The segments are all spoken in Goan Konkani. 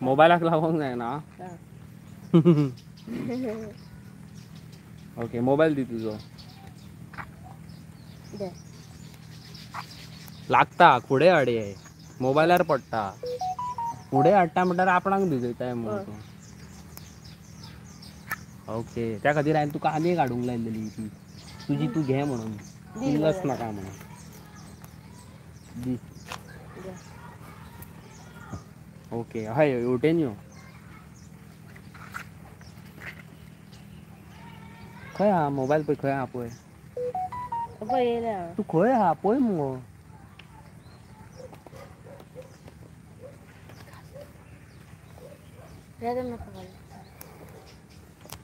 मोबायलाक लागोंक जायना. ओके मोबायल दी तुजो. लागता फुडें हाड, मोबायलार पडटा. फुडें हाडटा म्हणल्यार आपणाक भिजयताय मगो तूं. ओके त्या खातीर हांवें तुका आनी एक हाडूंक लायलेली ती तुजी तूं घे म्हणून, किल्लस नाका म्हणून. दी. ओके हय हेवटेन यो. खंय आहा मोबायल पळय, खंय आहा पळय. तूं खंय आहा पळय मुगो.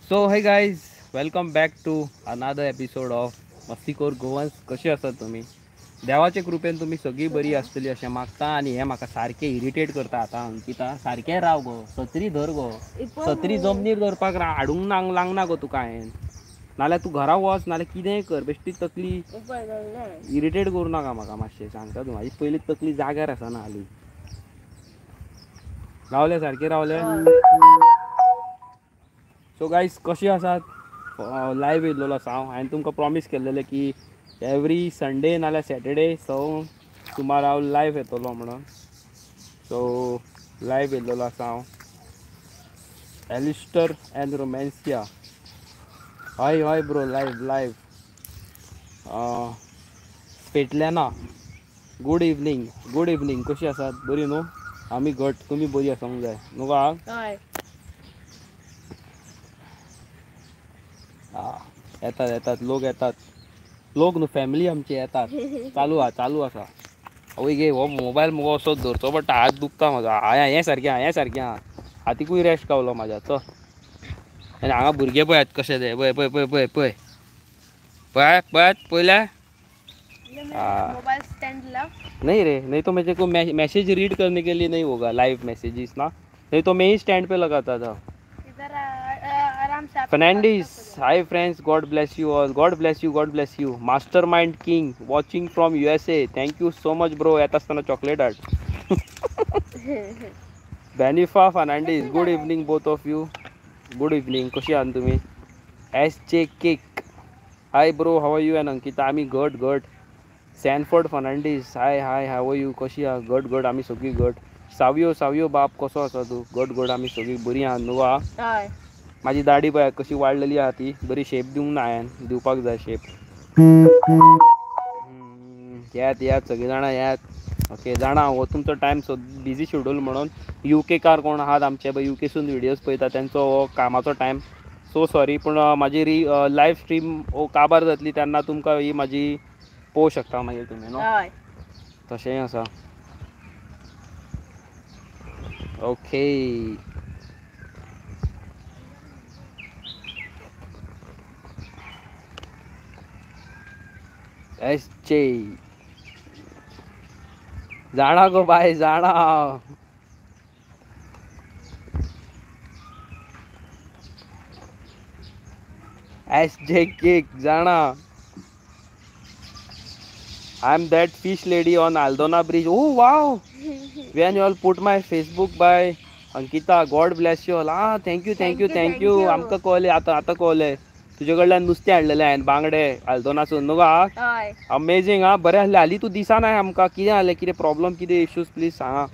So hey guys, welcome back to another episode of Mastikhor Goans. कशी आसात तुमी? देवाचे कृपेन तुमी सगळीं बरी आसतली अशें मागता. आनी हें म्हाका सारकें इरिटेट करता आतां अंकिता. सारकें राव गो, सत्री धर गो, सत्री जमनीर धरपाक हाडूंक लागना गो तुका हांवें. नाल्यार तूं घरा वच, नाल्यार कितेंय कर, बेश्टी तकली इरिटेट करूं नाका म्हाका. मातशें सांगता तूं, म्हाजी पयली तकली जाग्यार आसना हाली. रावले सारकें रावले. सो गायज कशी आसात? लायव्ह येयल्लो आसा हांव. हांवें तुमकां प्रॉमीस केल्लेलें की एवरी संडे नाल्यार सॅटर्डे 6 सुमार हांव लायव्ह येतलो म्हणून. सो लायव्ह येयल्लो आसा हांव. एलिस्टर एंड रोमॅन्सिया, हय हय ब्रो, लायव्ह लायव्ह. पेटल्याना गुड इवनींग. गुड इवनींग, कशी आसात? बरी न्हू? आमी घट, तुमी बरी आसूंक जाय न्हू गा? येतात येतात लोक, येतात लोक न्हू, फॅमिली आमची येतात. चालू आहा, चालू आसा. आवय गे, हो मोबायल मुगो असो धरचो पडटा, हात दुखता म्हाजो. हें सारकें आहा, हें सारकें आहा. हातीकूय रेस्ट गावलो म्हाज्या. चल आनी हांगा भुरगे पळयात कशे ते, पळय पळय पळय पळय पळय पळय पळयात पळयल्या. नहीं रे, नहीं तो मेरे को मैसेज रीड करने के लिए नहीं होगा लाइव मैसेजेस ना, नहीं तो मैं ही स्टैंड पे लगाता था. इधर आराम से. Fernandes, hi friends, God bless you all. God bless you, God bless you. Mastermind king watching from USA, thank you so much bro. येता आसतना चॉकलेट हाड. Benifa Fernandes, good evening both of you. Good evening, कशी आहात तुमी? S J cake, hi bro, how are you and Ankita? आमी घट घट. Sanford Fernandes, hi hi, how are you? कशी आहा? घट घट, आमी सगळीं घट. सावयो सावयो बाप, कसो आसा तूं? घट घट, आमी सगळीं बरीं आहा न्हू गा? म्हाजी दाडी पळय कशी वाडलेली आहा ती, बरी शेप दिवंक ना हांवें, दिवपाक जाय शेप. येयात येयात सगळीं जाणां येयात. ओके जाणा, हो तुमचो टायम सो बिजी शेड्यूल म्हणून. युकेकार कोण आहात आमचे पळय, युकेसून व्हिडियोज पळयता तेंचो हो कामाचो टायम. सो सॉरी, पूण म्हाजी लायव्ह स्ट्रीम हो काबार जातली तेन्ना तुमकां ही म्हाजी पळोवंक शकता मागीर तुमी न्हू, तशेंय आसा. ओके एस जे जाणा गो बाय, जाणा. एस जे केक जाणा. I am that fish lady on Aldona bridge. Oh wow, when you all put my Facebook by Ankita, God bless you all. Ah thank you thank you thank you. आमकां कळ्ळें आतां, आतां कळ्ळें तुजे कडल्यान नुस्तें हाडलेलें हांवें, बांगडे आल्दोनासून न्हू गा? अमेजींग. आं बरें आसलें. हालीं तूं दिसना आमकां, कितें जालें? कितें प्रॉब्लम, कितें इश्यूज प्लीज सांगा.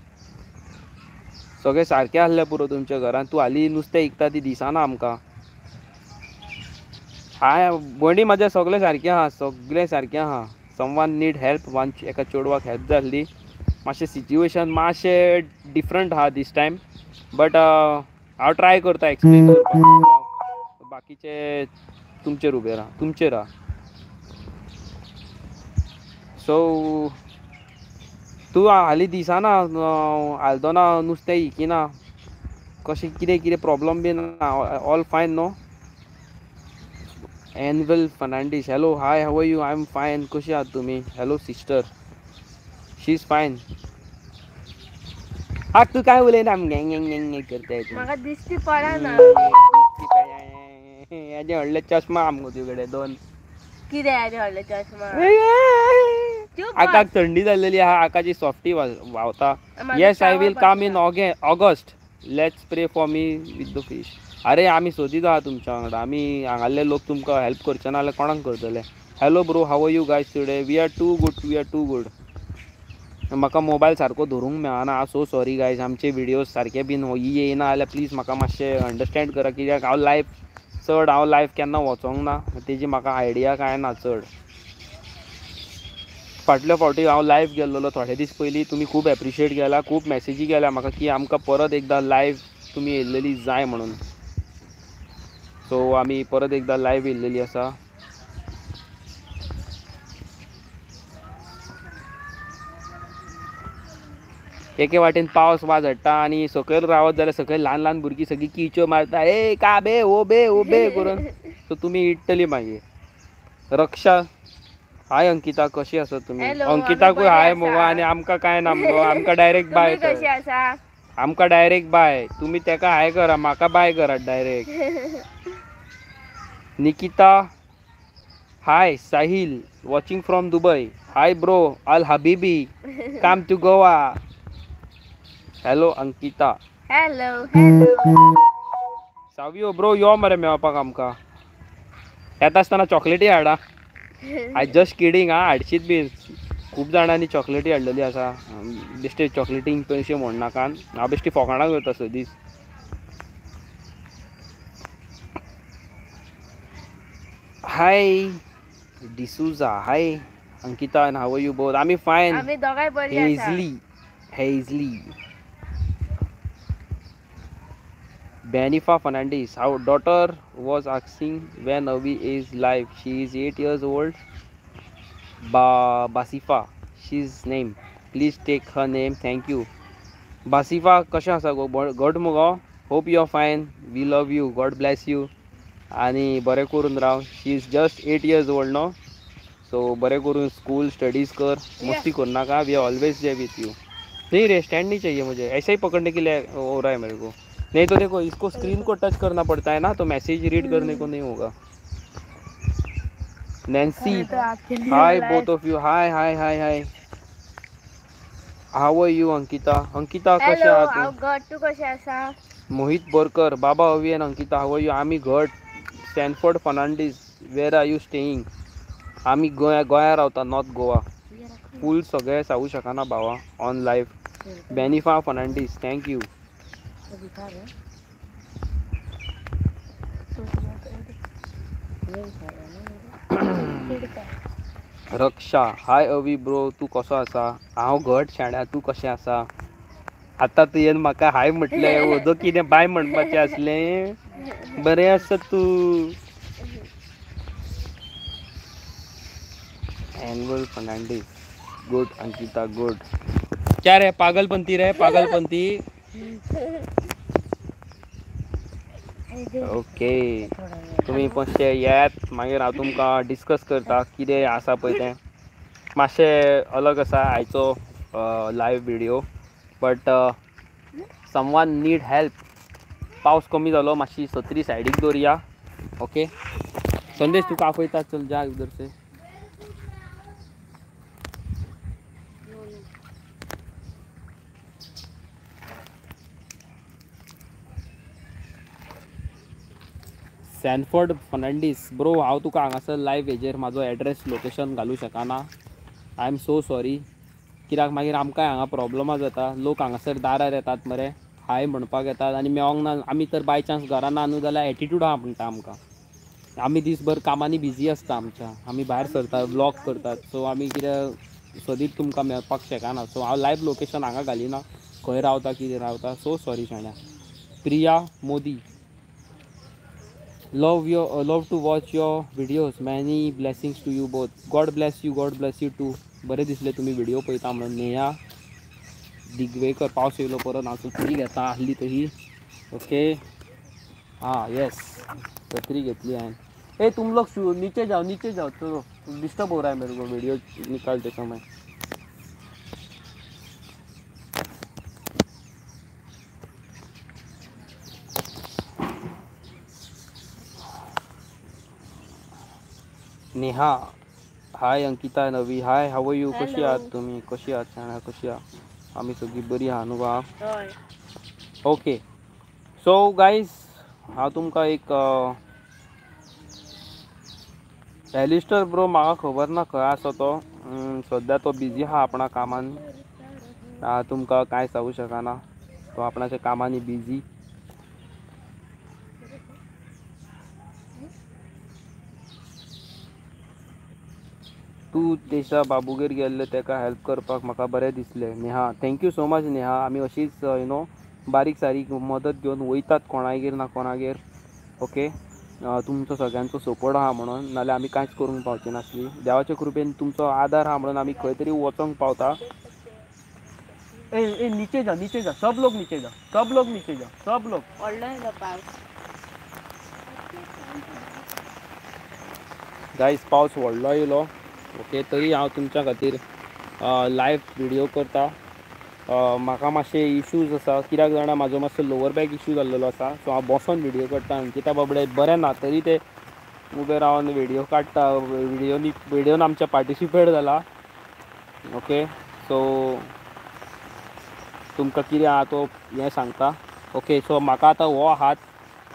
सगळें सारकें आसलें पुरो तुमच्या घरान, तूं हालीं नुस्तें विकता ती दिसना आमकां. हांवें भयणी म्हाजें सगळें सारकें आहा, सगळें सारकें आहा. समवन नीड हेल्प, वन एका चेडवाक हेल्प जाय आसली. मातशें सिच्युएशन मातशें डिफरंट आहा दीस टायम, बट हांव ट्राय करता एक्सप्लेन करपाक. बाकीचे तुमचेर उबें राहा, तुमचेर आहा. सो तूं हालीं दिसना आल्दोना नुस्तें विकिना, कशें कितें कितें प्रॉब्लम बी ना? ऑल फायन न्हू? Anvil Fernandes, hello hi, how are you? I am fine, कशी आहात तुमी? Hello sister, she is fine. हा तूं काय उलयना, आम करताय. म्हाका दिश्टी पडना. हेजे व्हडले चश्मा आमकां तुजे कडेन दोन. कितें आनी व्हडलो चश्मा. आकाक थंडी जाल्लेली आहा, आकाची सॉफ्टी व्हांवता. Yes I will come in August, let's pray for me with the fish. अरे आमी सोदीत आहा तुमच्या वांगडा, आमी हांगासले लोक तुमकां हेल्प करचे ना जाल्यार कोणाक करतले. Hello bro, how are you guys today? We are too good, we are too good. म्हाका मोबायल सारको धरूंक मेळना, सो सॉरी गायज. आमचे व्हिडियोज सारके बीन ही येयना जाल्यार प्लीज म्हाका मातशें अंडरस्टँड करा, कित्याक हांव लायव चड, हांव लायव केन्ना वचोंक ना, तेजी म्हाका आयडिया कांय ना चड. फाटल्या फावटी हांव लायव गेल्लो थोडे दीस पयलीं, तुमी खूब एप्रिशिएट केला, खूब मॅसेजी केल्या म्हाका की आमकां परत एकदां लायव तुमी येयल्लेली जाय म्हणून. सो आमी परत एकदां लायव येयल्लेली आसा. एके वाटेन पावस वाज हाडटा आनी सकयल रावत जाल्यार सकयल ल्हान ल्हान भुरगीं सगळीं किळच्यो मारता, ए का बे ओ बे ओ बे करून. सो तुमी इडटली मागीर. रक्षा, हाय अंकिता, कशी आसा तुमी? अंकिताकूय हाय मगो आनी आमकां कांय ना मगो, आमकां डायरेक्ट बाय. कशी आसा? आमकां डायरेक्ट बाय. तुमी तेका हाय करा, म्हाका बाय करात direct. Nikita, hi Sahil, watching from Dubai. Hi bro, Al habibi, come to Goa. Hello Ankita. Hello hello. Savio bro, यो मरे मेळपाक आमकां. येता आसतना चॉकलेटी हाडा. I just kidding. हा, हाडशीत बीन. खूब जाणांनी चॉकलेटी हाडलेली आसा, बेश्टे चॉकलेटींक पयशे म्हणनाका, हांव बेश्टी फोकाणां करता सदींच. Hi D'Souza, hi Ankita and how are you both? आमी फायन. आमी दोगांय बरी आसा. Hazley, Hazley, Benifa Fernandez, our daughter was asking when Avi is live. She is 8 years old. Basifa, she's name. Please take her name. Thank you. Basifa, कशें आसा गो? घट मुगो? Hope you are fine. We love you. God bless you. आनी बरें करून राव. She is just 8 years old no. So बरें करून स्कूल स्टडीज कर, मस्ती करनाका. We are always there with you. नहीं रे, स्टैंड नहीं चाहिए मुझे, ऐसे ही पकड़ने के लिए हो रहा है मेरे को. नहीं तो देखो इसको स्क्रीन को टच करना पड़ता है ना, तो मैसेज रीड करने को नहीं होगा. Nancy, hi both of you. Hi hi hi hi. How are you Ankita? Ankita कशें आहा तूं? हांव घट, तूं कशें आसा? मोहित बोरकर, बाबा Avi and Ankita, how are you? आमी घट. Stanford Fernandes, where are you staying? आमी गोंया रावता, नॉर्थ गोवा. फूल सगळें सांगू शकना भावा on live. Benifa Fernandes, thank you. Raksha, hi Avi bro, तूं कसो आसा? हांव घट शाण्या, तूं कशें आसा? आतां तुवें म्हाका हाय म्हटलें, ओदो कितें बाय म्हणपाचें आसलें? बरें आसा तूं? Annual Fernandes, good Ankita, good. क्या रे पागलपंती रे, पागलपंती. ओके, तुमी मातशें येयात, मागीर हांव तुमकां डिस्कस करता कितें आसा पळय तें. मातशें अलग आसा आयचो live video, but someone need help. पावस कमी जालो, मातशी सत्री सायडीक दवरया. ओके संदेश, तुका आपयता, चल जा उधर से. सॅनफोर्ड फर्नांडीस ब्रो, हांव तुका हांगासर लायव हेजेर म्हाजो एड्रेस लोकेशन घालूं शकना. I am so sorry, कित्याक मागीर आमकांय हांगा प्रॉब्लमां जाता. लोक हांगासर दारार येतात मरे, हाय म्हणपाक येतात आनी मेवोंक ना. आमी तर बाय चान्स घरा ना न्हू जाल्यार एटिट्यूड आहा म्हणटा आमकां. आमी दीसभर कामांनी बिजी आसता आमच्या, आमी भायर सरतात, व्लॉग करतात. सो आमी कितें सदींच तुमकां मेळपाक शकना. सो हांव लायव लोकेशन हांगा घालिना, खंय रावता कितें रावता. सो सॉरी शाण्या. Priya Modi, love your love to watch your videos, many blessings to you both. God bless you, God bless you too. बरें दिसलें तुमी व्हिडिओ पळयता म्हणून. नेहा दिगवेकर, पावस येयलो परत, हांव सत्री घेता आहली तशी. ओके, हां येस, सत्री घेतली हांवें. ए तुम लोग नीचे जाओ, नीचे जाओ, चलो डिस्टर्ब हो रहा है मेरे को वीडियो निकालते समय. Neha, hi Ankita Navi, hi how are you? कशी हॅलो. आहात तुम्ही? कशी आहात सांगा, कशी आहात? आमी सगळीं बरी आहा न्हू गा? हय. ओके, सो गायज हांव तुमकां एक एलिस्टर ब्रो म्हाका खबर ना खंय आसा तो. सद्या तो बिजी आहा आपणा कामान, तुमकां कांय सांगू शकना, तो आपणाच्या कामांनी बिजी. तूं तेशा बाबूगेर गेल्लें तेका हेल्प करपाक म्हाका बरें दिसलें. Neha, thank you so much Neha. आमी अशीच you know बारीक सारीक मदत घेवन वयतात कोणागेर ना कोणागेर. ओके, तुमचो सगळ्यांचो सपोर्ट आहा म्हणून, नाल्यार आमी कांयच करूंक पावचे नासली. देवाच्या कृपेन तुमचो आदार आहा म्हणून आमी खंय तरी वचोंक पावता. ए ए नीचे जा, नीचे जा, सब लोग नीचे जा, सब लोग नीचे जा, सब लोग. व्हडलो येयलो पावस. गायज पावस व्हडलो येयलो. ओके, तरी हांव तुमच्या खातीर लायव्ह व्हिडियो करता. म्हाका मातशे इशूज आसा, कित्याक जाणा म्हाजो मातसो लोवर बॅक इशू जाल्लेलो आसा. सो हांव बसोन व्हिडियो करता. अंकिता बाबडे बरें ना तरी ते उबे रावन व्हिडियो काडटा. व्हिडियोन आमच्या पार्टिसिपेट जाला. ओके, सो तुमकां कितें आहा तो हें सांगता. ओके, सो म्हाका आतां हो हात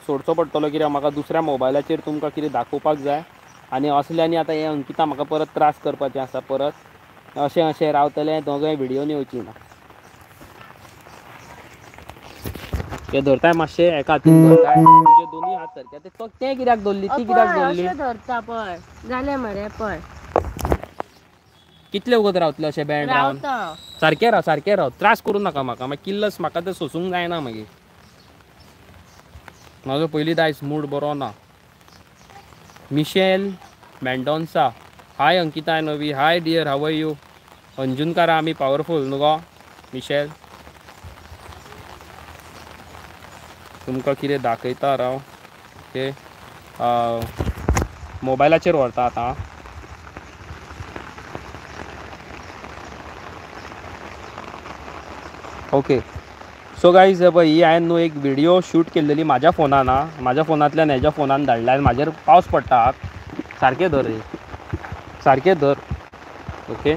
सोडचो पडटलो, कित्याक म्हाका दुसऱ्या मोबायलाचेर तुमकां कितें दाखोवपाक जाय. आनी असल्यांनी आतां हें अंकिता म्हाका परत त्रास करपाचें आसा. परत अशें अशें रावतलें, दोगांय व्हिडियोन येवची ना. ते धरताय मातशें एका हातीन धरताय, तुजे दोनूय हात सारके. ते तें कित्याक दवरली, ती कित्याक पळय दवरली? अशें धरता पळय, जालें मरे पळय. कितले वगत रावतले अशें बँड रावन? रावता. सारकें राव, सारकें राव, त्रास करूं नाका म्हाका, मागीर किल्लस म्हाका तें सोसूंक जायना. मागीर म्हाजो पयलींच आयज मूड बरो ना. Michelle Mendonca, hi Ankita Navi, hi dear, how are you? अंजुनकारा आमी पावरफूल न्हू गो मिशेल. तुमकां कितें दाखयता राव. ओके, मोबायलाचेर व्हरता आतां. ओके, सो गायज पळय ही हांवें न्हू एक व्हिडियो शूट केल्लेली म्हाज्या फोनान. आं, म्हाज्या फोनांतल्यान हेज्या फोनान धाडल्या आनी म्हाजेर पावस पडटा. सारकें धर रे, सारकें धर. ओके,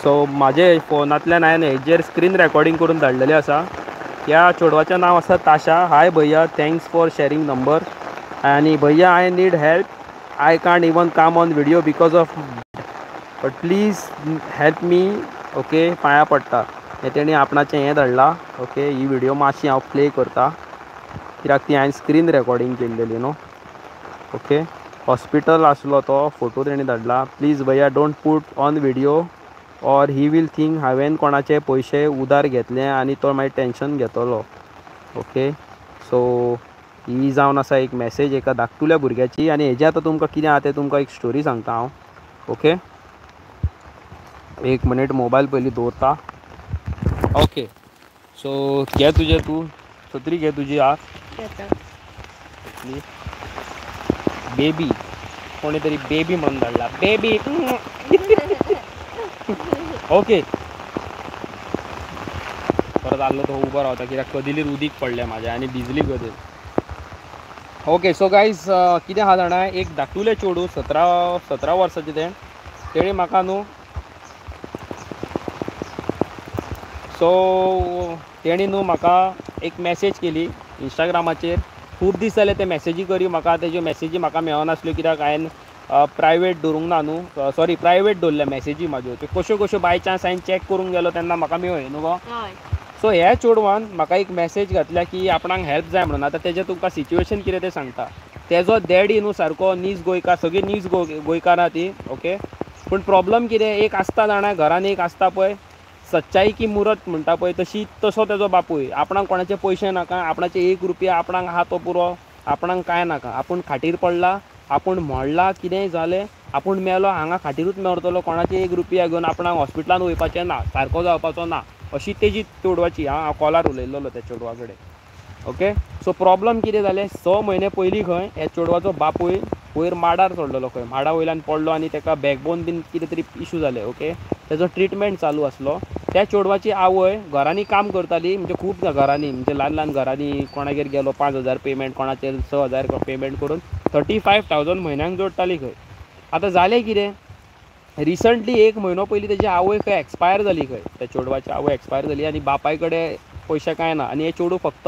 सो म्हाजे फोनांतल्यान हांवें हेजेर स्क्रीन रेकॉर्डिंग करून धाडलेलें आसा. ह्या चेडवाचें नांव आसा ताशा. हाय भैया, thanks for sharing number. आनी भैया I need help, I can't even come on video because of, but please help me. Okay, पांयां पडटा. हें तेणी आपणाचें हें धाडलां. ओके, ही व्हिडियो मातशी हांव प्ले करता, कित्याक ती हांवें स्क्रीन रेकॉर्डिंग केल्लेली न्हू. ओके, हॉस्पिटल आसलो तो फोटो तेणी धाडला. प्लीज भैया don't put on video or he will think हांवें कोणाचे पयशे उदार घेतले आनी तो मागीर टेंशन घेतलो. ओके, सो ही जावन आसा एक मॅसेज एका धाकटुल्या भुरग्याची. आनी हेजें आतां तुमकां कितें आहा तें तुमकां एक स्टोरी सांगता हांव. ओके, एक मिनीट मोबायल पयलीं दवरता. ओके, सो घे तुजें, तूं सत्री घे तुजी. आहा बेबी, कोणी तरी बेबी म्हणून धाडला, बेबी. ओके, परत आसलो तो उबो रावता, कित्याक कदेलीर उदीक पडलें म्हाजें आनी भिजली कदेल. ओके, सो गायज कितें आहा जाणा, एक धाकटुलें चेडूं 17 वर्साचें तें, तेणें म्हाका न्हू, सो तेणी न्हू म्हाका एक मॅसेज केली इंस्टाग्रामाचेर. खूब दीस जाले ते मॅसेजी करी म्हाका, तेज्यो मॅसेजी म्हाका मेळनासल्यो, कित्याक हांवें प्रायवेट दवरूंक ना न्हू, सॉरी प्रायवेट दवरल्या मॅसेजी म्हाज्यो. त्यो कश्यो कश्यो बाय चान्स हांवें चॅक करूंक गेलो तेन्ना म्हाका मेळ्ळ्यो न्हू गो. सो ह्या चेडवान म्हाका एक मॅसेज घातल्या की आपणाक हेल्प जाय म्हणून. आतां तेजें तुमकां सिच्युएशन कितें तें सांगता. तेजो डॅडी न्हू सारको नीज गोंयकार, सगळीं नीज गोंयकारां ती. ओके, पूण प्रॉब्लम कितें एक आसता जाणा, घरान एक आसता पळय, सच्चाई की मुरत म्हणटा पळय तशी, तसो तेजो बापूय. आपणाक कोणाचे पयशे नाका, आपणाचे एक रुपया आपणाक आहा तो पुरो, आपणाक कांय नाका. आपूण खाटीर पडला, आपूण मोडला, कितेंय जालें आपूण मेलो, हांगा खाटीरूच मेरतलो, कोणाचे एक रुपया घेवन आपणाक हॉस्पिटलान वयपाचें ना, सारको जावपाचो ना, अशी तेजी चेडवाची. हांव कॉलार उलयल्लो त्या चेडवा कडेन. ओके, सो प्रॉब्लम कितें जालें, 6 म्हयने पयलीं खंय ह्या चेडवाचो बापूय वयर माडार चडलेलो खंय, माडा वयल्यान पडलो आनी ताका बॅकबोन बीन कितें तरी इशू जाले. ओके, तेजो ट्रिटमेंट चालू आसलो. त्या चेडवाची आवय घरांनी काम करताली, म्हणजे खूब घरांनी, म्हणजे ल्हान ल्हान घरांनी, कोणागेर गेलो 5,000 पेमेंट, कोणाचेर 6,000 पेमेंट करून 35,000 म्हयन्याक जोडटाली खंय. आतां जालें कितें, रिसंटली 1 म्हयनो पयलीं तेजी आवय खंय एक्सपायर जाली खंय, त्या चेडवाची आवय एक्सपायर जाली आनी बापाय कडेन पयशे कांय ना. आनी हे चेडूं फक्त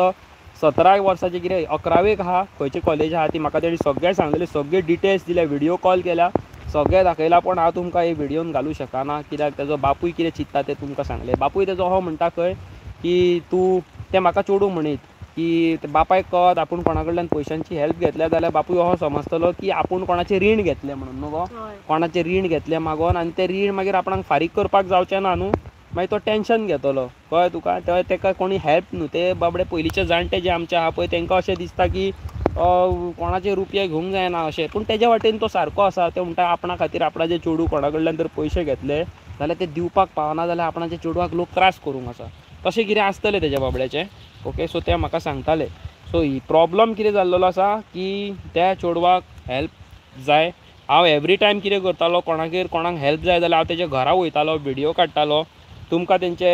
17 वर्साचें कितें 11वेक आहा, खंयचे कॉलेज आहा ती म्हाका तेणी सगळें सांगलें, सगळे डिटेल्स दिले, व्हिडियो कॉल केल्या, सगळें दाखयलां. पूण हांव तुमकां हे व्हिडियोन घालूं शकना कित्याक तेजो बापूय कितें चिंत्ता तें तुमकां सांगलें. बापूय तेजो हो म्हणटा खंय की तूं तें म्हाका चेडूं म्हणीत की बापायक कळत आपूण कोणा कडल्यान पयशांची हेल्प घेतल्या जाल्यार बापूय हो समजतलो की आपूण कोणाचें रीण घेतलें म्हणून न्हू गो, कोणाचें रीण घेतलें मागोन आनी तें रीण मागीर आपणाक फारीक करपाक जावचें ना न्हू, मागीर तो टेंशन घेतलो, कळ्ळें तुका. तेका कोणी हेल्प न्हू, ते बाबडे पयलींचे जाणटे जे आमचे आहा पळय तेंकां अशें दिसता की कोणाचे रुपये घेवंक जायना अशें, पूण तेज्या वाटेन तो सारको आसा. ते म्हणटा आपणा खातीर आपणाचे चेडूं कोणा कडल्यान जर पयशे घेतले जाल्यार ते दिवपाक पावना जाल्यार आपणाच्या चेडवाक लोक त्रास करूंक आसा, तशें कितें आसतलें तेज्या बाबड्याचें. ओके, सो ते म्हाका सांगताले. सो ही प्रॉब्लम कितें जाल्लो आसा की त्या चेडवाक हेल्प जाय. हांव एवरी टायम कितें करतालो, कोणागेर कोणाक हेल्प जाय जाल्यार हांव तेज्या घरा वयतालो, व्हिडियो काडटालो, तुमकां तेंचे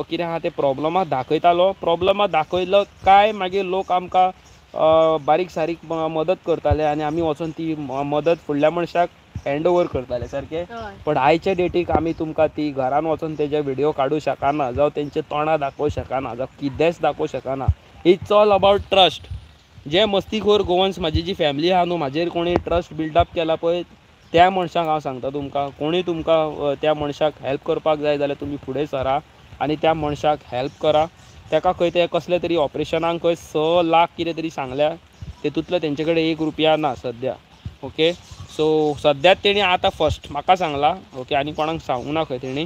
कितें आहा ते प्रॉब्लमां दाखयतालो. प्रॉब्लमां दाखयलो काय मागीर लोक आमकां बारीक सारीक मदत करताले आनी आमी वचोन ती मदत फुडल्या मनशाक हँड ओवर करताले सारकें. पण आयच्या डेटीक आमी तुमकां ती घरान वचोन तेजे व्हिडियो काडूं शकना, जावं तेंचे तोंडां दाखोवंक शकना, जावं कितेंच दाखोवंक शकना. It's all about trust. जे मस्तीखोर गोवन्स म्हाजी जी फॅमिली आहा न्हू, म्हाजेर कोणी ट्रस्ट बिल्डअप केला पळय त्या मनशाक हांव सांगता तुमकां, कोणी तुमकां त्या मनशाक हेल्प करपाक जाय जाल्यार तुमी फुडें सरा आनी त्या मनशाक हेल्प करा. तेका खंय ते कसले तरी ऑपरेशनाक खंय 6 लाख कितें तरी सांगल्या, तेतूंतले तेंचे कडेन 1 रुपया ना सद्या. ओके, सो सद्याक तेणी आतां फर्स्ट म्हाका सांगलां, ओके, आनी कोणाक सांगूंक ना खंय तेणी,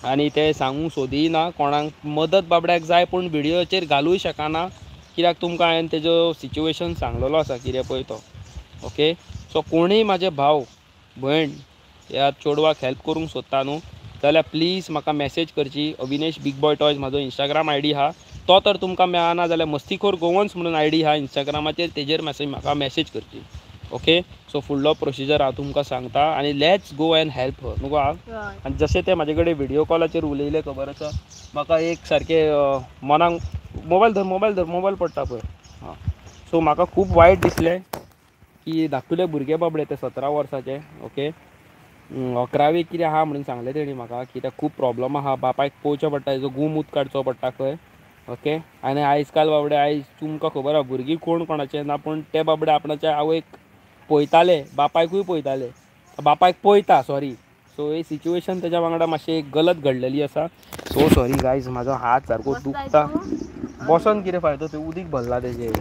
आनी ते सांगूंक सोदीय ना कोणाक. मदत बाबड्याक जाय पूण व्हिडियोचेर घालूंय शकना कित्याक तुमकां हांवें तेजो सिच्युएशन सांगलेलो आसा कितें पळय तो. ओके, सो कोणूय म्हाजे भाव भयण ह्या चेडवाक हेल्प करूंक सोदता न्हू जाल्यार प्लीज म्हाका मॅसेज करची. अविनेश बिग बॉय टॉयज म्हाजो इंस्टाग्राम I D आहा, तो तर तुमकां मेळना जाल्यार मस्तीखोर गोवन्स म्हणून I D आहा इंस्टाग्रामाचेर, तेजेर मॅसेज म्हाका मॅसेज करची. ओके, सो फुडलो प्रोसिजर हांव तुमकां सांगता आनी let's go and help her न्हू गो. आनी जशें ते म्हाजे कडेन व्हिडियो कॉलाचेर उलयले खबर आसा म्हाका एक सारकें मनाक मोबायल धर, मोबायल धर, मोबायल पडटा पळय. आं, सो म्हाका खूब वायट दिसलें की धाकटुले भुरगे बाबडे ते 17 वर्साचे. ओके, 11वेक कितें आहा म्हणून सांगलें तेणी म्हाका कित्याक खूब प्रॉब्लम आहा, बापायक पळोवचें पडटा, तेजो गुमूत काडचो पडटा खंय. ओके, आनी आयज काल बाबडे आयज तुमकां खबर आहा भुरगीं कोण कोणाचें ना, पूण ते बाबडे आपणाच्या आवयक पळयताले, बापायकूय पळयताले, बापायक पळयता सॉरी. सो ही सिच्युएशन तेज्या वांगडा मातशी गलत घडलेली आसा. सो सॉरी गायज, म्हाजो हात सारको दुखता. बसोन कितें फायदो, ते उदीक भरला तेजेर,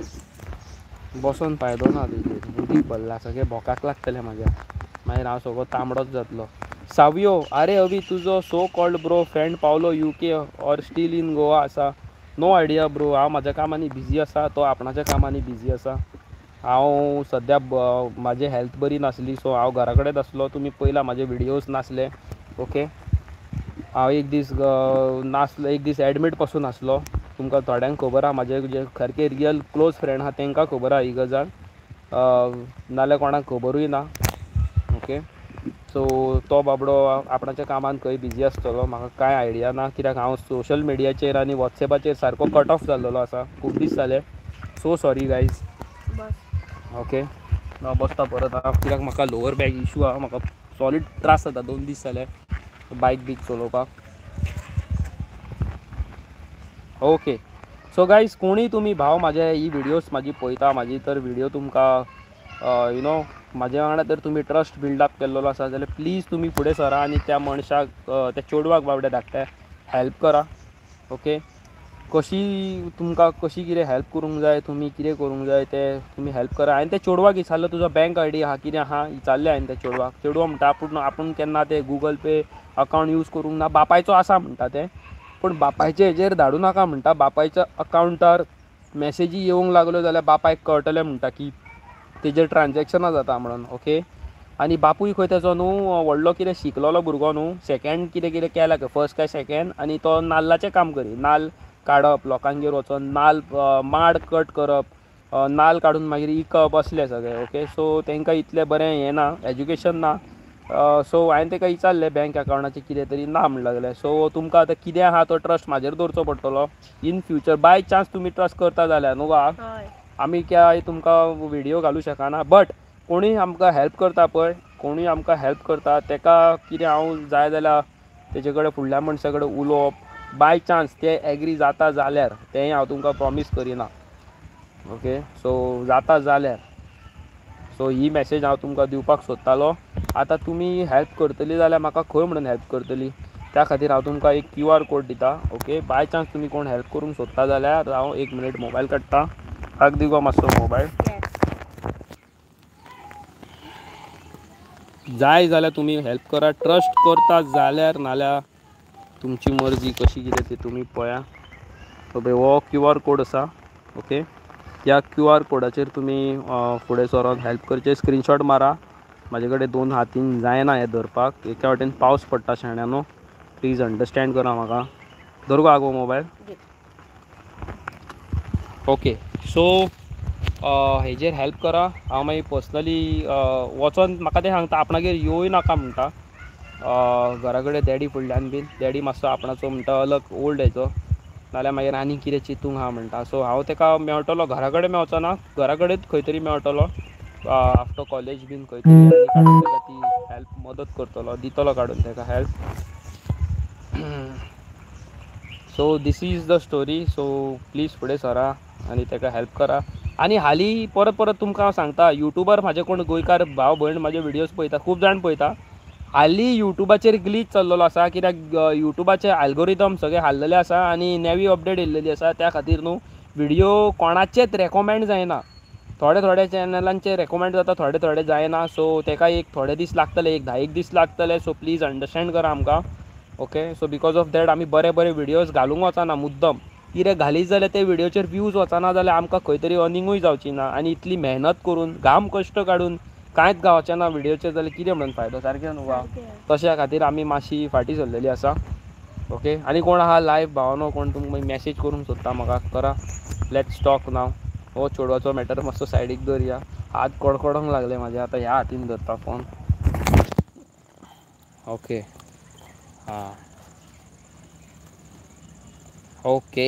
बसोन फायदो ना तेजेर, उदीक भरला सगळें भोकाक लागतलें म्हाज्या, मागीर हांव सगळो तांबडोच जातलो. सावयो, आरे अवी तुजो सो कॉल्ड ब्रो फ्रेंड पावलो UK or still in Goa आसा? नो आयडिया ब्रो, हांव म्हाज्या कामांनी बिजी आसा, तो आपणाच्या कामांनी बिजी आसा. हांव सद्या म्हाजी हेल्थ बरी नासली, सो हांव घरा कडेन आसलो. तुमी पयला म्हाजे व्हिडियोज नासले. ओके, हांव एक दीस नासलो, एक दीस एडमीट पासून आसलो. तुमकां थोड्यांक खबर आहा, म्हाजे जे सारके रियल क्लोज फ्रेंड आहा तेंकां खबर आहा ही गजाल, नाल्यार कोणाक खबरूय ना. ओके, सो तो बाबडो आपणाच्या कामान खंय बिजी आसतलो, म्हाका कांय आयडिया ना कित्याक हांव सोशल मिडियाचेर आनी वॉट्सॅपाचेर सारको कट ऑफ जाल्लेलो आसा खूब दीस जाले. So sorry guys. Okay, हांव बसता परत हांव कित्याक म्हाका लोअर बॅक इशू आहा, म्हाका सॉलीड त्रास जाता 2 दीस जाले बायक बीक चलोवपाक. ओके, सो गायज कोणीय तुमी भाव म्हाजे ही व्हिडियोज म्हाजी पळयता, म्हाजी तर व्हिडियो तुमकां you know म्हाज्या वांगडा तर तुमी ट्रस्ट बिल्डअप केल्लो आसा जाल्यार प्लीज तुमी फुडें सरा आनी त्या मनशाक त्या चेडवाक बाबड्या धाकट्या हेल्प करा. ओके, कशी तुमकां कशी कितें हेल्प करूंक जाय, तुमी कितें करूंक जाय तें तुमी हेल्प करा. हांवें त्या चेडवाक विचारलो तुजो बँक I D आहा कितें आहा विचारलें हांवें त्या चेडवाक. चेडवा म्हणटा आपूण आपूण केन्ना ते गुगल पे अकावंट यूज करूंक ना, बापायचो आसा म्हणटा तें, पूण बापायचे हेजेर धाडूं नाका म्हणटा, बापायच्या अकावंटार मॅसेजी येवंक लागल्यो जाल्यार बापायक कळटलें म्हणटा की तेजेर ट्रान्जॅक्शनां जाता म्हणून. ओके, आनी बापूय खंय तेजो न्हू व्हडलो कितें शिकलेलो भुरगो न्हू, सेकेंड कितें कितें केला फर्स्ट काय सेकेंड, आनी तो नाल्लाचें काम करी, नाल्ल काडप, लोकांगेर वचोन नाल्ल माड कट करप, नाल्ल काडून मागीर इकप असलें सगळें. ओके, सो तेंकां इतलें बरें हें ना, एज्युकेशन ना. सो हांवें तेका विचारलें बँक अकावंटाचें कितें तरी ना म्हण लागलें. सो तुमकां आतां कितें आहा तो ट्रस्ट म्हाजेर दवरचो पडटलो इन फ्युचर. बाय चान्स तुमी ट्रस्ट करता जाल्यार न्हू गो, आमी काय तुमकां व्हिडियो घालूं शकना, बट कोणूय आमकां हेल्प करता पळय, कोणूय आमकां हेल्प करता तेका कितें हांव जाय जाल्यार तेजे कडेन फुडल्या मनशा कडेन उलोवप, बाय चान्स ते एग्री जाता जाल्यार, तेंय हांव तुमकां प्रॉमीस करिना. ओके, सो जाता जाल्यार, सो ही मॅसेज हांव तुमकां दिवपाक सोदतालो. आतां तुमी हेल्प करतली जाल्यार म्हाका खंय म्हणून हेल्प करतली, त्या खातीर हांव तुमकां एक QR code दिता. ओके, बाय चान्स तुमी कोण हेल्प करूंक सोदता जाल्यार हांव एक मिनीट मोबायल काडटा. आग दी गो मातसो मोबायल. जाय जाल्यार तुमी हेल्प करा, ट्रस्ट करता जाल्यार, नाल्यार तुमची मर्जी कशी कितें ती तुमी पळया. पळय हो QR code आसा. ओके, ह्या QR कोडाचेर तुमी फुडें सरोन हेल्प करचें. स्क्रिनशॉट मारा. म्हाजे कडेन दोन हातीन जायना हें धरपाक, एका वाटेन पावस पडटा शाण्यानो, प्लीज अंडरस्टँड करा म्हाका. धर गो आगो मोबायल. ओके, सो हेजेर हेल्प करा. हांव मागीर पर्सनली वचोन म्हाका तें सांगता, आपणागेर येवय नाका म्हणटा. घरा कडेन डॅडी फुडल्यान बीन, डॅडी मातसो आपणाचो म्हणटा अलग ओल्ड हेचो, नाल्यार मागीर आनी कितें चिंतूंक आहा म्हणटा. सो हांव तेका मेळटलो, घरा कडेन मेळचो ना, घरा कडेन खंय तरी मेळटलो आफ्टर कॉलेज बीन खंय तरी, आनी काडून तेका ती हेल्प मदत करतलो, दितलो काडून तेका help. So this is the story. So please फुडें सरा आनी तेका हेल्प करा. आनी हालीं परत परत तुमकां हांव सांगता, युट्यूबार म्हाजे कोण गोंयकार भाव भयण म्हाजे व्हिडियोज पळयता, खूब जाण पळयता. हालीं युट्यूबाचेर ग्लीच चल्लेलो आसा, कित्याक युट्यूबाचे एल्गोरिदम सगळे हाल्लेले आसा आनी नवी अपडेट येयल्लेली आसा. त्या खातीर न्हू व्हिडियो कोणाचेच रेकमेंड जायना. थोडे थोडे चॅनलांचे रेकमेंड जाता, थोडे थोडे जायना. सो तेका एक थोडे दीस लागतले, एक 10 दीस लागतले. सो प्लीज अंडरस्टँड करा आमकां. Okay, so because of that आमी बरे बरे व्हिडियोज घालूंक वचना मुद्दम. कितें घालीत जाल्यार ते व्हिडियोचेर व्यूज वचना जाल्यार आमकां खंय तरी अर्निंगूय जावची ना, आनी इतली मेहनत करून घाम कश्ट काडून कांयच गावचें ना व्हिडियोचेर जाल्यार कितें म्हणून फायदो, सारकें न्हू वा? तशा खातीर आमी मातशी फाटीं सरलेली आसा. ओके, आनी कोण आहा लायव्ह भावानो, कोण तुमकां मॅसेज करूंक सोदता म्हाका करा. Let's talk नाव. हो चेडवाचो मॅटर मातसो सायडीक दवरया, हात कडकडोंक लागले म्हाजे, आतां ह्या हातीन धरता फोन. ओके, हां, ओके.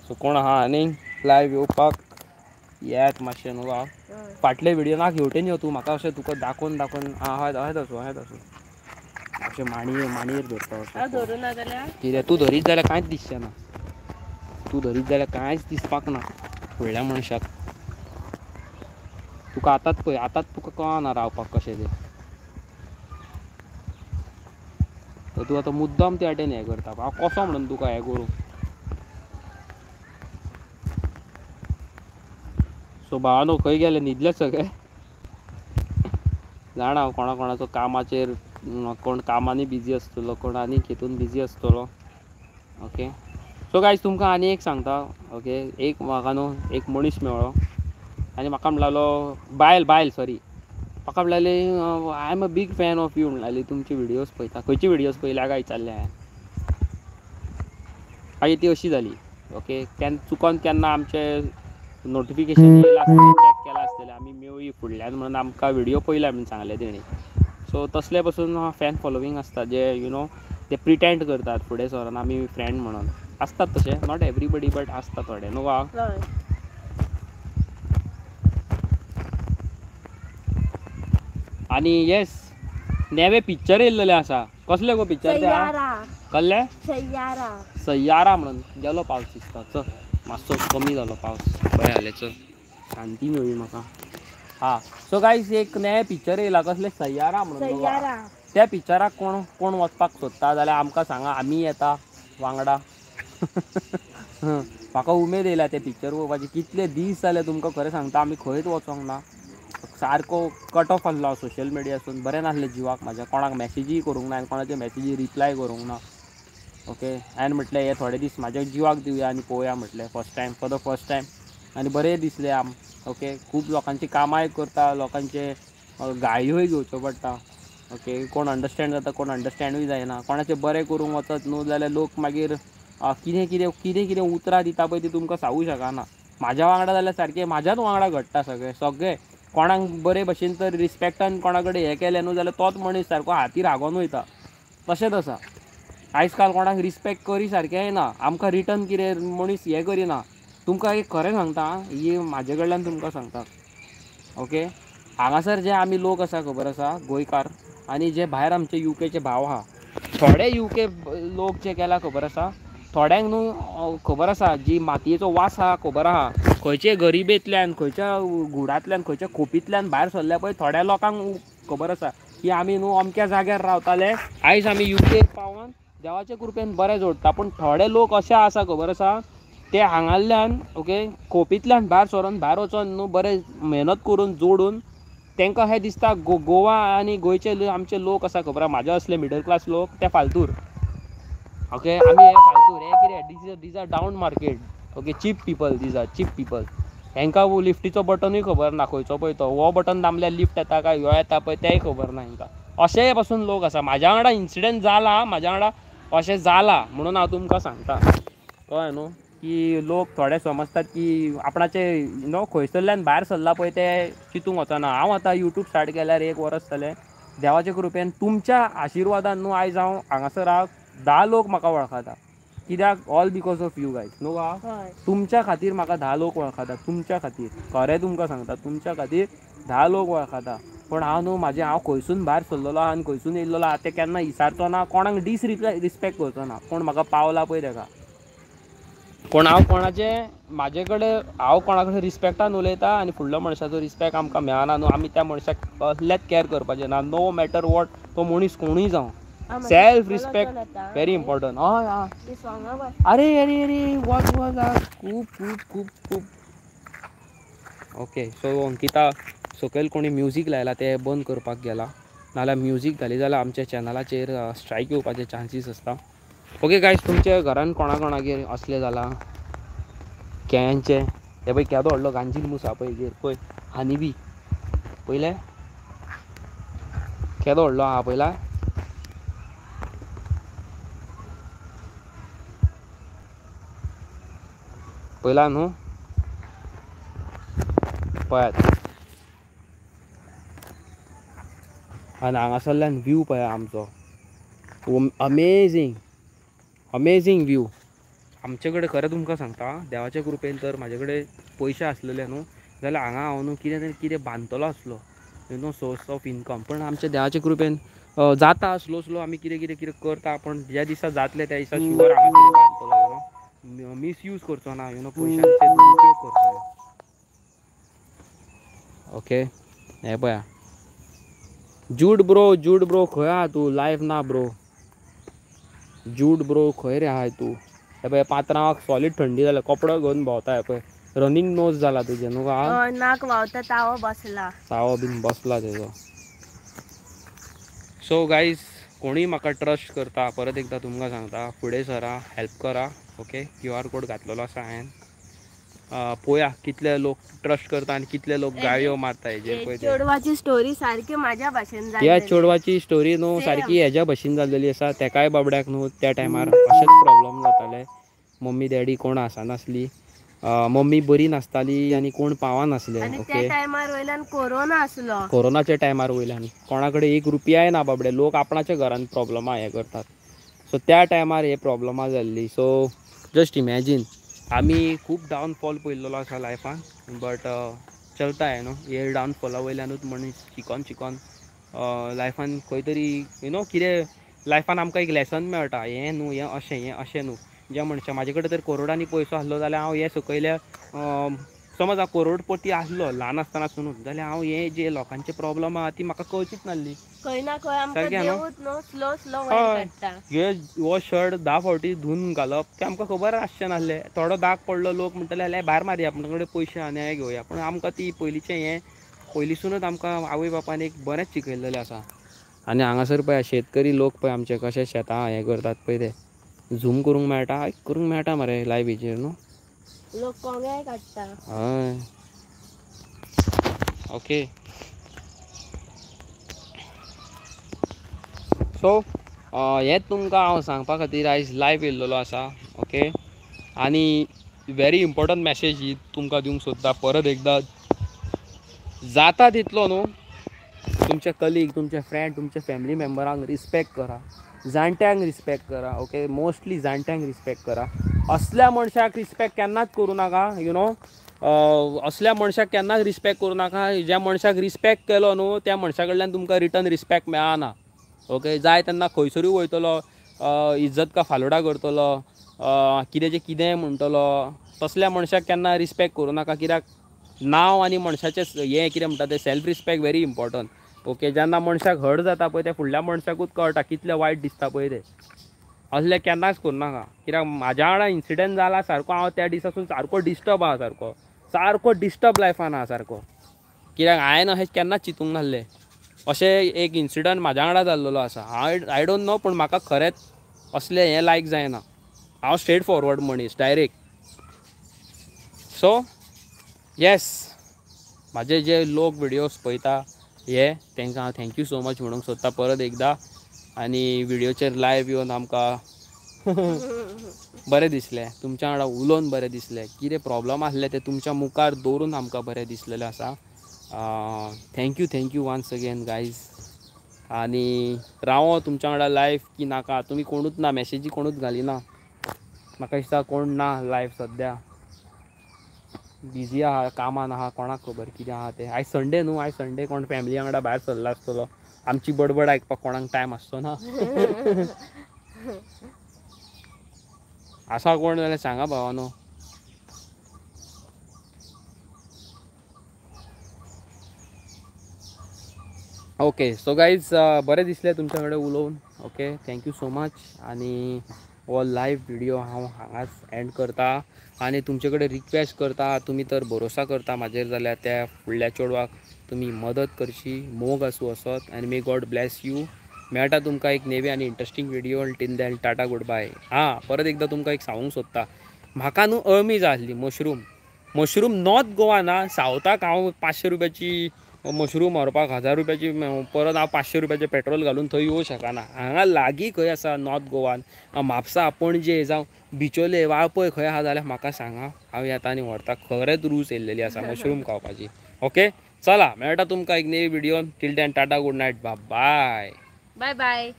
सो कोण आहा आनी लायव्ह येवपाक येयात मातशें न्हू वा. फाटले व्हिडियो ना हेवटेन यो तूं, म्हाका अशें तुका दाखोवन दाखोवन हय हय आसूं हय आसूं अशें माणयेर माणयेर धरता अशें. कितें तूं धरीत जाल्यार कांयच दिसचें ना, तूं धरीत जाल्यार कांयच दिसपाक ना फुडल्या मनशाक. तुका आतांच पळय, आतांच तुका कळना रावपाक कशें तें. तर तूं आतां मुद्दम त्या वाटेन हें करता, हांव कसो म्हणून तुका हें करूं. सो भावानो खंय गेले, न्हिदले सगळे? जाणा हांव कोणा कोणाचो कामाचेर, कोण कामांनी बिजी आसतलो, कोण आनी हितून बिजी आसतलो. ओके, सो गायज तुमकां आनी एक सांगता. ओके, एक म्हाका न्हू एक मनीस मेळ्ळो आनी म्हाका म्हणलालो, बायल बायल सॉरी, म्हाका म्हणलाली I am a big fan of you म्हणलाली, तुमचे व्हिडियोज पळयता. खंयचे व्हिडियोज पळयल्या काय विचारलें हांवें. मागीर ती अशी जाली. ओके, केन्ना चुकोन केन्ना आमचे नोटिफिकेशन येयलां आसतलें, चॅक केलां आसतलें, आमी मेवळी फुडल्यान म्हणून आमकां व्हिडियो पळयला म्हणून सांगलें तेणी. सो तसले पसून फॅन फॉलोवींग आसता, जे you know ते प्रिटेंड करतात फुडें सरोन आमी फ्रेंड म्हणून आसतात. तशें not everybody but आसता थोडे न्हू वा. आनी येस, नवे पिक्चर येयल्लेले आसा. कसले गो पिक्चर ते? कसले? सय्यारा. सय्यारा म्हणून. गेलो पावस दिसता, चल मातसो कमी जालो पावस, बरें जालें, चल शांती मेळ्ळी म्हाका. हां, सो गायज एक नवें पिक्चर येयला, कसलें? सय्यारा म्हणून. त्या पिक्चराक कोण कोण वचपाक सोदता जाल्यार आमकां सांगा, आमी येता वांगडा. म्हाका उमेद येयला तें पिक्चर पळोवपाची. कितले दीस जाले तुमकां खरें सांगता, आमी खंयच वचोंक ना. सारको कट ऑफ आसलो हांव सोशल मिडियासून, बरें नासलें जिवाक म्हाज्या, कोणाक मॅसेजीय करूंक ना आनी कोणाचे मॅसेजी रिप्लाय करूंक ना. ओके, हांवें म्हटलें हे थोडे दीस म्हाज्या जिवाक दिवया आनी पळोवया म्हटलें, first time, for the first time. आनी बरें दिसलें आम. ओके, खूब लोकांची कामांय करता, लोकांचे गाळयोय घेवच्यो पडटा. ओके, कोण अंडरस्टँड जाता, कोण अंडरस्टँडूय जायना. कोणाचें बरें करूंक वचत न्हू जाल्यार लोक मागीर कितें कितें कितें कितें उतरां दिता पळय ती तुमकां सांगूं शकना. म्हाज्या वांगडा जाल्यार सारकें म्हाज्याच वांगडा घडटा सगळें. सगळें कोणाक बरे भशेन तर रिस्पेक्टान कोणा कडेन हें केलें न्हू जाल्यार तोच मनीस सारको हाती रागोन वयता. तशेंच आसा आयज काल, कोणाक रिस्पेक्ट करी सारकें ना, आमकां रिटर्न कितें मनीस हें करिना. तुमकां एक खरें सांगता, ही म्हाजे कडल्यान तुमकां सांगता. ओके, हांगासर जे आमी लोक आसा खबर आसा गोंयकार आनी जे भायर आमचे युकेचे भाव आहा, थोडे युके लोक जे गेला खबर आसा, थोड्यांक न्हू खबर आसा जी मातयेचो वास आहा खबर आहा, खंयचे गरिबेंतल्यान खंयच्या घुडांतल्यान खंयच्या खोपींतल्यान भायर सरल्या पळय थोड्या लोकांक खबर आसा की आमी न्हू अमक्या जाग्यार रावताले, आयज आमी युके पावन देवाचे कृपेन बरें जोडटा. पूण थोडे लोक अशे आसा खबर आसा ते हांगासरल्यान ओके खोपींतल्यान भायर सरोन भायर वचोन न्हू बरें मेहनत करून जोडून तांकां हें दिसता गोवा आनी गोंयचे आमचे लोक आसा खबर आसा, म्हाजे असले मिडल क्लास लोक ते फालतूर. ओके आमी हे फालतूर, हे कितें these are down market. Okay cheap people, these are cheap people. हेंकां लिफ्टीचो बटनूय खबर ना खंयचो पळय तो, हो बटन दामल्यार लिफ्ट येता काय ह्यो येता पळय तेंय खबर ना हेंकां. अशेय पासून लोक आसा. म्हाज्या वांगडा इन्सिडंट जाला, म्हाज्या वांगडा अशें जाला म्हणून हांव तुमकां सांगता, कळ्ळें न्हू, की लोक थोडे समजतात की आपणाचे you know खंयसरल्यान भायर सरला पळय ते चिंतूंक वचना. हांव आतां यूट्यूब स्टार्ट केल्यार 1 वरस जालें, देवाचे कृपेन तुमच्या आशिर्वादान न्हू आयज हांव हांगासर आहा, 10 लोक म्हाका वळखता. कित्याक? All because of you guys न्हू गा, तुमच्या खातीर म्हाका 10 लोक वळखता, तुमच्या खातीर, खरें तुमकां सांगता, तुमच्या खातीर 10 लोक वळखता. पूण हांव न्हू म्हाजें हांव खंयसून भायर सरलेलो आहा आनी खंयसून येयल्लो आहा तें केन्ना विसारचो ना, कोणाक डिसरिस्पेक्ट करचो ना. कोण म्हाका पावला पळय तेका, कोण हांव कोणाचे म्हाजे कडेन हांव कोणा कडेन रिस्पेक्टान उलयता आनी फुडलो मनशाचो रिस्पेक्ट आमकां मेळना न्हू, आमी त्या मनशाक कसलेच कॅर करपाचें ना, नो मॅटर what तो मनीस कोणूय जावं. Self respect very important. हय हय, अरे अरे अरे वच वच खूब खूब खूब खूब. ओके सो अंकिता सकयल कोणी म्युजीक लायला तें बंद करपाक गेला, नाल्यार म्युजीक घाली जाल्यार आमच्या चॅनलाचेर स्ट्रायक येवपाचे चान्सीस आसता. ओके गायज, तुमच्या घरान कोणा कोणागेर असलें जालां केळ्यांचें? हें पळय केदो व्हडलो गांजील मूस आहा पळय हेजेर, पळय हानी बी पयलें केदो व्हडलो आहा पयला. पयला न्हू, पळयात. आनी हांगासरल्यान व्यू पळया आमचो, अमेजींग अमेजींग व्यू. आमचे कडेन खरें तुमकां सांगता देवाच्या कृपेन तर म्हाजे कडेन पयशे आसलेले न्हू जाल्यार हांगा हांव न्हू कितें तरी कितें बांदतलो आसलो, you know source of income. पण आमच्या देवाच्या कृपेन जाता स्लो स्लो आमी कितें कितें कितें करता, पण ज्या दिसा जातले त्या दिसा शुअर हांगा कितें बांदतलो, you know misuse करचो ना, you know पयशांचे दुरुपयोग करचो ना. ओके हें पळया जूड ब्रो, जूड ब्रो खंय आहा तूं? लायव्ह ना ब्रो. जूड ब्रो खंय रे आहाय तूं? हे पळय पात्रांवाक सॉलीड थंडी जाल्या, कपडो घेवन भोंवता. हे पळय रनींग नोज जाला तुजें न्हू गा, नाक व्हांवता, तावो बसला, तावो बीन बसला तेजो. सो गायज कोणीय म्हाका ट्रस्ट करता, परत एकदां तुमकां सांगता, फुडें सरा, हेल्प करा. ओके QR code घातलेलो आसा हांवें, पळोवया कितले लोक ट्रस्ट करता आनी कितले लोक गाळयो मारता हेजेर. पळय चेडवाची स्टोरी सारकी म्हाज्या भाशेन जाली, ह्या चेडवाची स्टोरी न्हू सारकी हेज्या भशेन जाल्लेली आसा. तेकाय बाबड्याक न्हू त्या टायमार अशेंच प्रॉब्लम जाताले, मम्मी डॅडी कोण आसनासली, मम्मी बरी नासताली आनी कोण पावनासले. ओके टायमार वयल्यान कोरोना आसलो, कोरोनाच्या टायमार वयल्यान कोणा कडेन 1 रुपयाय ना बाबडे, लोक आपणाच्या घरान प्रॉब्लमां हें करतात. सो त्या टायमार हे प्रॉब्लमां जाल्ली. सो जस्ट इमॅजीन, आमी खूब डावनफॉल पळयल्लो आसा लायफान, बट चलता न्हू हे डावनफॉला वयल्यानूच मनीस शिकोन शिकोन लायफान खंय तरी you know कितें लायफान आमकां एक लेसन मेळटा, हें न्हू हें अशें, हें अशें न्हू. ज्या मनशा म्हाजे कडेन तर करोडांनी पयसो आसलो जाल्यार हांव हें सकयल्या समज हांव करोडपती आसलो ल्हान आसतना सुनून जाल्यार हांव हे जे लोकांचे प्रॉब्लम आहा ती म्हाका कळचीच नासली. खंय ना खंय आमकां देवूच न्हू स्लो स्लो वयर काडटा. हे हो शर्ट 10 फावटी धुवन घालप तें आमकां खबर आसचें नासलें. थोडो दाग पडलो लोक म्हणटले जाल्यार भायर मारया, आपणा कडेन पयशे आनी हे घेवया. पूण आमकां ती पयलींचें हें पयलींसुनूच आमकां आवय बापायन एक बरेंच शिकयलेलें आसा. आनी हांगासर पळय शेतकरी लोक पळय आमचे कशे शेतां हें करतात पळय, ते झूम करूंक मेळटा, करूंक मेळटा मरे लायव्ह हेजेर न्हू, लोक कोंग्याय काडटा. हय ओके. सो हें तुमकां हांव सांगपा खातीर आयज लायव्ह येयल्लो आसा. ओके, आनी व्हेरी इम्पॉर्टंट मॅसेज ही तुमकां दिवंक सोदता परत एकदां, जाता तितलो न्हू तुमचे कलीग, तुमचे फ्रेंड, तुमचे फॅमिली मेंबरांक रिस्पेक्ट करा, जाणट्यांक रिस्पेक्ट करा. ओके, मोस्टली जाणट्यांक रिस्पेक्ट करा, असल्या मनशाक रिस्पेक्ट केन्नाच करूं नाका, you know असल्या मनशाक केन्नाच रिस्पेक्ट करूं नाका. ज्या मनशाक रिस्पेक्ट केलो न्हू त्या मनशा कडल्यान तुमकां रिटर्न रिस्पेक्ट मेळना. ओके, जाय तेन्ना खंयसरूय वयतलो, इज्जत का फालोडा करतलो, कित्याचें कितेंय म्हणटलो. तसल्या मनशाक केन्ना रिस्पेक्ट करूं नाका, कित्याक नांव आनी मनशाचें हें कितें म्हणटा तें self respect very important. Okay, जेन्ना मनशाक हर्ट जाता पळय त्या फुडल्या मनशाकूच कळटा कितलें वायट दिसता पळय तें. असलें केन्नाच करूं नाका, कित्याक म्हाज्या वांगडा इन्सिडंट जाला सारको, हांव त्या दिसासून सारको डिस्टर्ब आहा, सारको सारको डिस्टर्ब लायफान आहा सारको, कित्याक हांवें अशें केन्नाच चिंतूंक नासलें अशें एक इन्सिडंट म्हाज्या वांगडा जाल्लेलो आसा. हांव I don't know, पूण म्हाका खरेंच असलें हें लायक जायना. हांव स्ट्रेट फॉरवर्ड मनीस, डायरेक्ट. सो येस, म्हाजे जे लोक विडियोज पळयता हे तांकां हांव thank you so much म्हणूंक सोदता परत एकदां. आनी विडियोचेर लायव्ह येवन आमकां बरें दिसलें, तुमच्या वांगडा उलोवन बरें दिसलें, कितें प्रॉब्लम आसलें तें तुमच्या मुखार दवरून आमकां बरें दिसलेलें आसा. Thank you, thank you once again guys. आनी रावो तुमच्या वांगडा लायव्ह की नाका, तुमी कोणूच ना, मॅसेजी कोणूच घालिना, म्हाका दिसता कोण ना लायव्ह सद्या, बिजी आहा, कामान आहा, कोणाक खबर कितें आहा तें. आयज संडे न्हू, आयज संडे कोण फॅमिली वांगडा भायर सरला आसतलो, आमची बडबड आयकपाक कोणाक टायम आसचो ना. आसा कोण जाल्यार सांगा भावानो. ओके, सो गायज बरें दिसलें तुमच्या कडेन उलोवन. Okay, thank you so much. आनी हो लायव्ह विडियो हांव हांगाच एंड करता आनी तुमचे कडेन रिक्वेस्ट करता, तुमी तर भरोसा करता म्हाजेर जाल्यार त्या फुडल्या चेडवाक तुमी मदत करची, मोग आसूं असत. आनी मे गॉड ब्लॅस you. मेळटा तुमकां एक नेवी आनी interesting video. Till then tata, good bye. हां, परत एकदां तुमकां एक सांगूंक सोदता, म्हाका न्हू अळमी जाय आसली मशरूम. मशरूम नॉर्थ गोवा ना, सावथाक हांव 500 रुपयाची मशरूम व्हरपाक 1000 रुपयाची, परत हांव 500 रुपयाचें पेट्रोल घालून थंय येवंक शकना. हांगा लागीं खंय आसा नॉर्थ गोवान, म्हापसा, पणजे जावं बिचोले, वाळपय खंय आहा जाल्यार म्हाका सांगा, हांव येता आनी व्हरता. खरेंच रूच येयल्लेली आसा मशरूम खावपाची. ओके, चला मेळटा तुमकां एक नेवी video. Till then tata, good night, bye bye bye.